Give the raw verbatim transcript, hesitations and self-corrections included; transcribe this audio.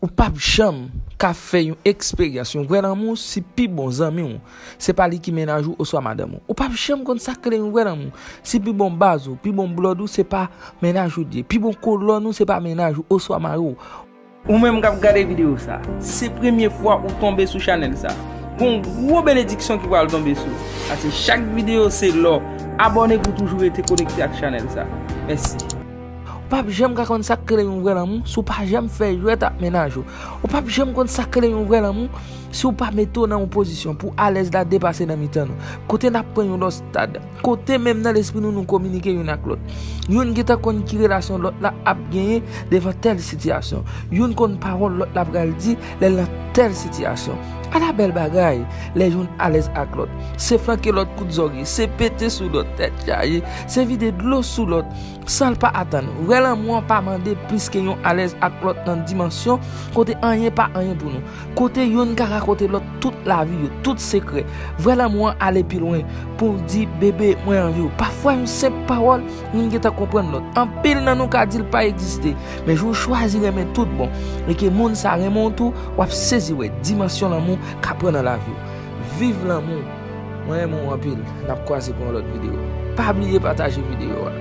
Ou p ap janm ka fè yon eksperyans, yon vrè lanmou, si pi bon zanmi w, se pa li ki mennaj ou oswa madanm ou. Ou p ap janm konn sa k rele yon vrè lanmou, si pi bon baz ou, pi bon blòd ou, se pa mennaj ou li ye. Pi bon kolòn ou, se pa mennaj ou oswa mari w. Ou menm k ap gade videyo sa, si se premye fwa ou tonbe sou chanèl sa, gon gwo benediksyon ki pral tonbe sou ou. Paske chak videyo se lò. Abòne pou toujou rete konekte ak chanèl sa. Mèsi. Ou p ap janm ka konn sa k rele yon vrè lanmou si w pa janm fè jwèt ak mennaj ou. Ou p ap janm konn sa k rele yon vrè lanmou si w pa mete w nan yon pozisyon pou alèz la depase nan mitan nou. Kote n ap pran yon lòt stad. Kote menm nan lespri nou, nou kominike youn ak lòt. Youn gentan konn ki relasyon lòt la ap genyen devan tèl sitiyasyon. Youn konn pawòl lòt la pral di lè l nan tèl sitiyasyon. Ala bèl bagay, lè youn alèz ak lòt. Se flanke lòt kout zòrye, se pete sou lòt tèt chaje, se vide dlo sou lòt, san l pa atann. Vrè lanmou an pa mande plis ke yon alèz ak lòt nan dimansyon kote anyen pa anyen pou nou. Kote youn ka rakonte lòt tout lavi yo, tout sekrè. Vrè lanmou an ale pi lwen pou w di, bebe, mwen anvi w. Pafwa, yon senp pawòl, youn gentan konprann lòt. Anpil nan nou ka di l pa egziste, men jou w chwazi renmen tout bon, e ke moun sa renmen w tou, w ap sezi wè dimansyon lanmou ka pran nan lavi w. Viv lanmou. Mwen renmen w anpil. N ap kwaze pou yon lòt videyo. Pa bliye pataje videyo a.